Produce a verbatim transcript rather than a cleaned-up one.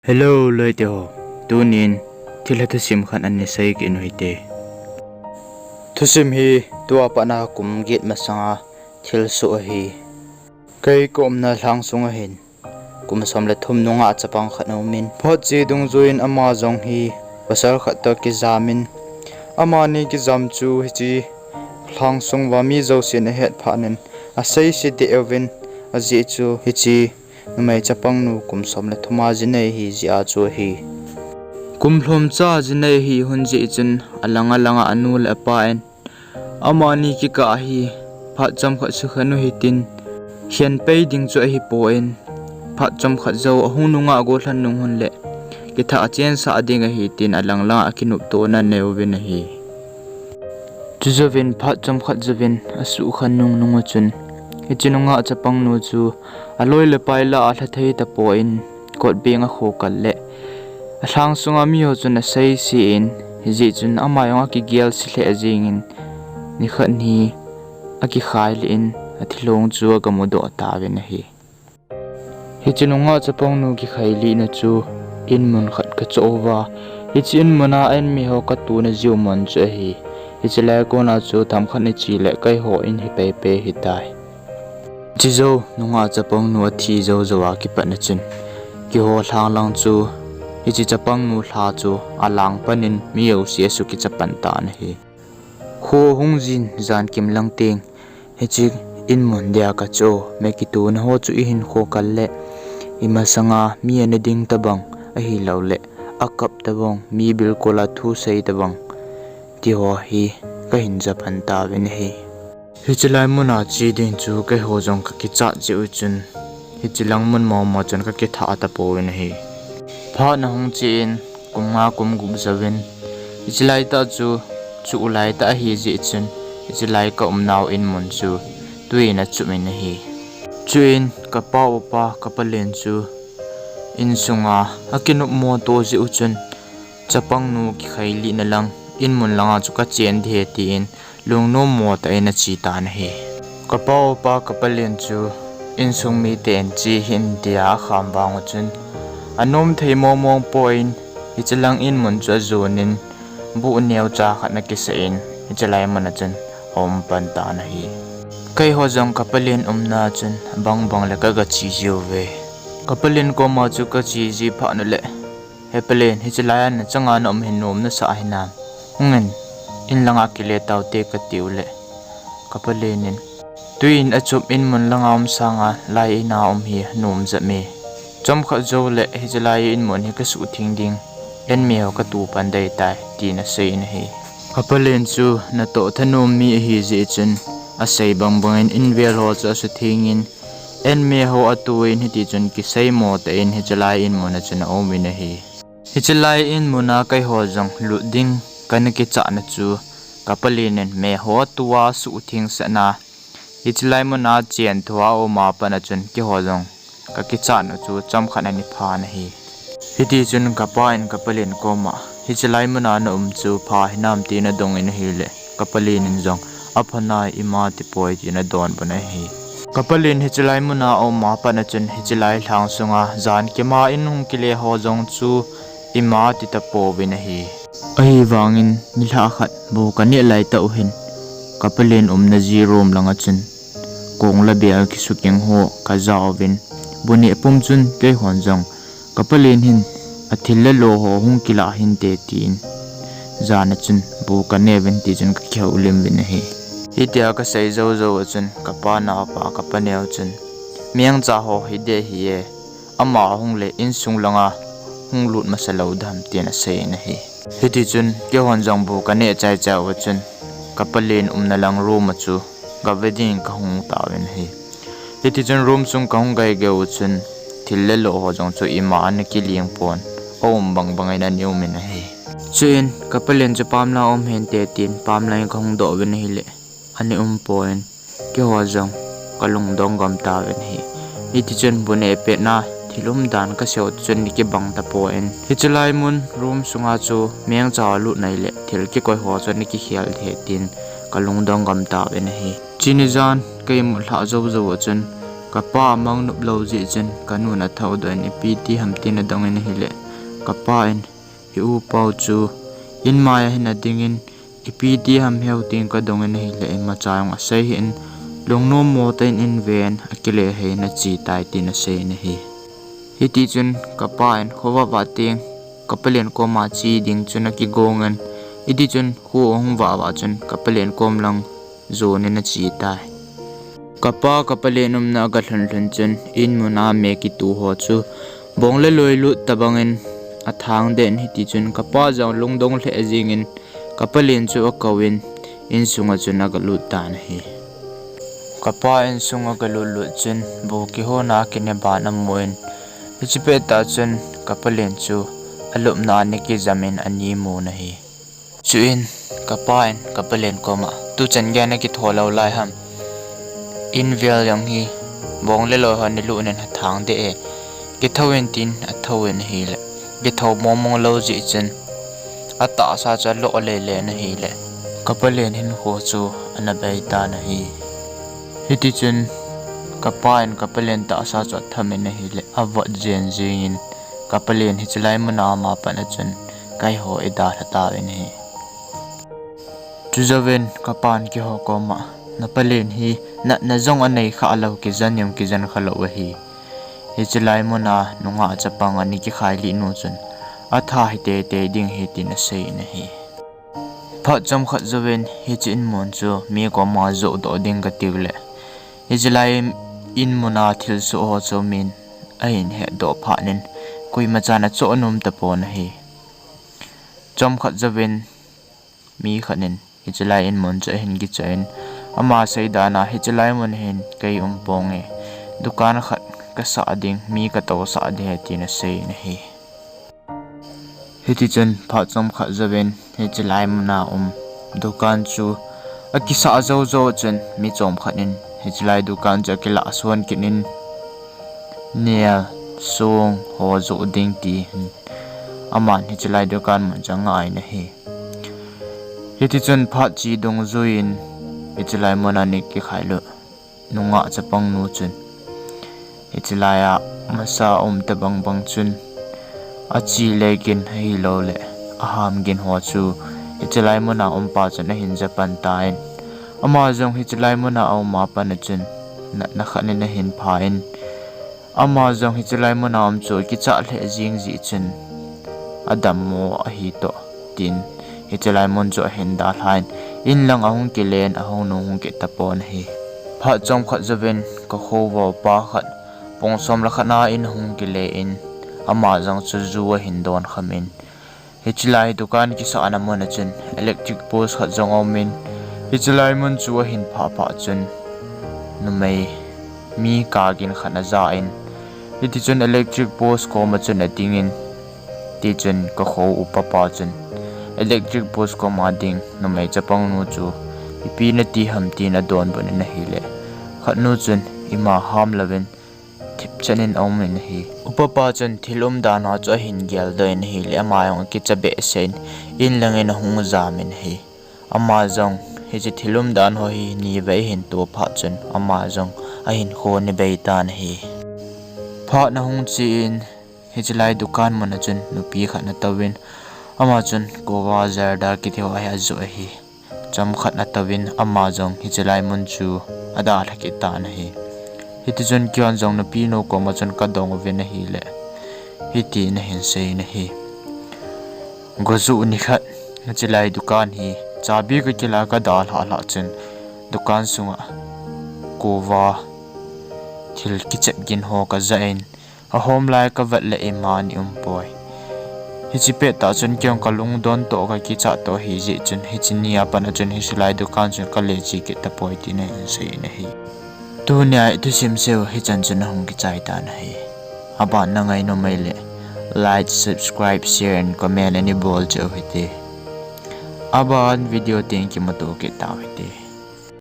Hello, loite ho. Tunin thilha thusim khat ana sei kit u hite. Thusim hi tua pat a kum get masanga thilsoh ahi. Kei ka umna lhang sunga hin kum som le thum nungah chapang khat aumin, phat che dungjuiyin ama jong hi pasal khat toh kijamin, amani kijam chu hiche lhang sunguva mi jousen ahet phatnin, aseise deh uvin, ajeh chu hiche numei chapangnu kum som le thum a ji nei ahi jeh a chu ahi. Kum lhomcha ji nei ahi hun jeh chun alang alanga anu le apa in amani kikah hi phat chomkhat sukhen u hitin, khenpei ding chu ahipon, phat chomkhat jou ahung nungah gollhang nung hun le kithah chensah ding ahi tin alang langa akinoptona aneiyuvin ahi. Chujouvin phat chomkhat jouvin asuhkhen nung nung uchun, hiche nungah chapangnu chu aloi le pai lah a lha thei tapon, kot beng akhokal le alhang sunga miho chun aseise in, hijeh chun ama jong akigelse lheh jengin, nikhat hi akikhai lih in, athilong chu agamudoh tauvin ahi. Hiche nungah chapangnu kikhai lihna chu inmun khat kachoh uva, hiche inmuna anmeho katona jiu mun chu ahi. Hiche lai kona chu themkhat iche le keiho in hi peipei hitai. Hiche jou nungah chapangnu athi jou jouva kipatna chun, keiho lhang lang chu hiche chapangnu lha chu alang panin mi jouse asukicha pan tan ahi. Kho hung jin jan kim lang teng, hiche inmun dia kachoh, mi kitona ho chu ihin khokal le, imasanga mi ana ding tabang, ahilouleh akap tabang, mi bilkol a thu sei tabang, tiho hi kahin ja pan tauvin ahi. Hiche lai muna che ding chu keiho jong kakichat jeh uchun, hiche lang mun mama chun kakithah tapouvin ahi. Phat ahung chen, kum nga kum gup jouvin, hiche laitah chu chuh laitah ahijeh chun, hiche lai ka umnau inmun chu tuin achumin ahi. Chuin kapa upa kapalen chu insunga akinopmo to jeh uchun, chapangnu kikhai lihna lang inmun langa chu kachen ding ahi tin, lungnommo tah in ache tan ahi. Kapa upa kapalen chu insung miten che hih in tia akham vang uchun, anom thei mongmong poi, hiche lang inmun chu ajonin, buh neocha khat ana kisah in, hiche lai muna chun aum pan tan ahi. Keiho jong kapalen umna chun abangbang le kagache jiuve. Kapalen koma chu kache ji phat uleh, He palen, hiche laia nachanga naum hi nom nasah hinam? Hungin, in langa kile taute katiu leh, kapalenin, tuin achup inmun langa um sanga lai ina um hi nom jep e. Chomkhat jouleh hiche lai inmun hi kasuhtheng ding, anmeho katoh pan ding ahitai, tin aseiyin ahi. Kapalen chu natoh thanom mi ahijeh chun, asei bangbangin invel ho chu asuhthengin, anmeho atouvin hitichun kiseimo tah in hiche lai inmuna chun aumin ahi. Hiche lai inmuna keiho jong lut ding kana kichatna chu, kapalenin meho atoh a suhthengsahna, hiche lai muna chen thua auma pat a chun keiho jong kakichatna chu chomkhat ana phan ahi. Hitichun kapa in kapalen koma, hiche lai muna naum chu pha hinam tin adongin ahileh, kapalenin jong, aphanai ima tipoi tin adonbut ahi. Kapalen hiche lai muna auma pat a chun hiche lai lhang sunga jan kima in hung kile ho jong chu ima titapouvin ahi. Ahivangin nilhah khat bu kaneh laitah u hin, kapalen umna ji room langa chun, kong le bel kisukeng ho kajauvin, bu neh pum chun keihon jong, kapalen hin athil le lo ho hung kilah hinte tin, jana chun bu kaneuvin tichun kakihoulim uvin ahi. Hitia kasei jou jou a chun kapa naopa kapaneo chun, mengcha ho hiding ahi e, ama ahung le insung langa hung lut masa lou dam tin aseiyin ahi. Hitichun keihon jong bu kaneh chaichai uva chun, kapalen umna lang room a chu gave dingin kahung tauvin ahi. Hitichun room sung kahung geigei u chun, thil le lo ho jong chu ima ana kiling pon, aum bangbangin ana umin ahi. Chuin kapalen chu pamlang um hinte tin pamlangin kahung doh uvin ahileh, ana um pon, keiho jong kalungdong gam tauvin ahi. Hitichun bu neh petna thil umdan kaseiyu chun ana kibang tapon, hiche lai mun room sunga chu mengcha alut nai le thil kikoi ho chu ana kikhel ding ahi tin kalungdong gam tauvin ahi. Chuni jan ka imut lhah jou jou a chun, Kapa amang nop lou jeh chun kanun athoudoh in, ipi ti ham tin adongin ahileh, kapa in, i-u pau chu inmai a hin adingin, ipi ti ham hiu tin kadongin ahileh, imacha jong asei hih in, lungnom mo tah in in ven, akile hih in ache tai tin aseiyin ahi. Hitichun kapa in khovah vah teng, kapalen koma che ding chun akigongin, hitichun kho ahung vah vah chun kapalen kom lang jonin ache tai. Kapa kapalen umna agalhun lhun chun, in muna me kituh ho chu bong le loi lut tobangin athangdeh in, hitichun kapa jong lungdong lheh jengin, kapalen chu akouvin, insunga chun agalut tan ahi. Kapa insung agalut lut chun, bu kihona kine ban amun, hiche pettah chun kapalen chu alupna a ana kijamin ana mun ahi. Chuin kapa in kapalen koma, tuchan geiya nakitho lou lai ham? In vel jong hi bong le loi ho nilutnin athangdeh e, kithouvin tin athouvin ahileh, kithou mongmong lou jeh chun atahsa chu aloh lele in ahileh, kapalen hinkho chu ana bei tan ahi. Hitichun kapa in kapalen tahsa chu athamin ahileh, avot jen jengin, kapalen hichelai muna ama pat a chun kaiho eidalha tauvin ahi. Chujouvin kapan keiho koma, napalen hi natna jong anei khah lou, kijen jong kijen kha lou ahi. Hichelai muna nungah chapang ana kikhai lih nu chun atha hi teitei ding ahi tin aseiyin ahi. Phat chomkhat jouvin hiche in mun chu mi koma johdoh ding kati uleh, hichelai in muna thilsoh ho chu min ahin hetdoh phatnin, koimachan achoh nom tapon ahi. Chomkhat jouvin mi khat in hichelai in mun chu ahin kichoh in, ama seidan a, hichelai mun hin kei um ponge, dukan khat kasah ding, mi katousah ding ahi tin aseiyin ahi. Hitichun phat chomkhat jouvin hichelai muna um dukan chu akisah jou jou chun, mi chomkhat in hichelai dukan chu akilah son kit in, nel, song ho joh ding tin aman hichelai dukan mun chu angah in ahi. Hitichun phat che dungjuiyin hichelai muna ana kikhai lou nungah chapang nu chun, hichelai a masa aum tobang bang chun, ache le gin ahilouleh aham gin ho chu hichelai muna umpa chun ahin ja pan tan, ama jong hichelai muna aum a pat a chun natna khat in ahin phan, ama jong hichelai muna um chu akichat lheh jeng jeh chun adammo ahi toh tin, hichelai mun chu ahin dalhan, in lang ahung kilen, ahung nung hung kit tapon ahi. Phat chomkhat jouvin kakhovaopa khat pung som le khat a in ahung kile in, ama jong chu ju ahin don khamin, hichelai dukan kisahna mun a chun electric post khat jong aumin, hichelai mun chu ahin phah phat chun numei mi kagin khat ajan, hitichun electric post koma chun adingin, tichun kakhou upapa chun electric post koma ding numei chapang nu chu ipi nati ham tin adonbut in ahileh, khat nu chun ima ham louvin thipchan in aumin ahi. Upapa chun thil umdan ho chu ahin geldoh in ahileh, ama jong akicha behseh in, in langin ahung jamin ahi. Ama jong hiche thil umdan ho hi nivei ahin to phat chun ama jong ahinkho ana bei tan ahi. Phat ahung chen, hichelai dukan mun a chun nupi khat atouvin, ama chun Kova Zarda kiti ho hi ajoh ahi. Chomkhat atouvin ama jong hichelai mun chu adalha kit tan ahi. Hitichun keihon jong nupi nu koma chun kadong uvin ahileh, hitin ahin seiyin ahi. Gojuh nikhat, hichelai dukan hi chabi kakila kadalhah lhah chun, dukan sunga Kova thil kichep gin ho kajah in, ahom lai kavet leh ima ana um poi. Hiche pettah chun keihon kalungdon toh kakichat toh ahijeh chun, hiche ni a pat a chun hichelai dukan chun kale che kit tapoi tin ahin seiyin ahi. Tunia ithusim seiyu hichan chun ahung kichai tan ahi. Aban na ngainom uleh like, subscribe, share and comment ana bol cheh u hite. Aban video teng kimuto kit tau hite.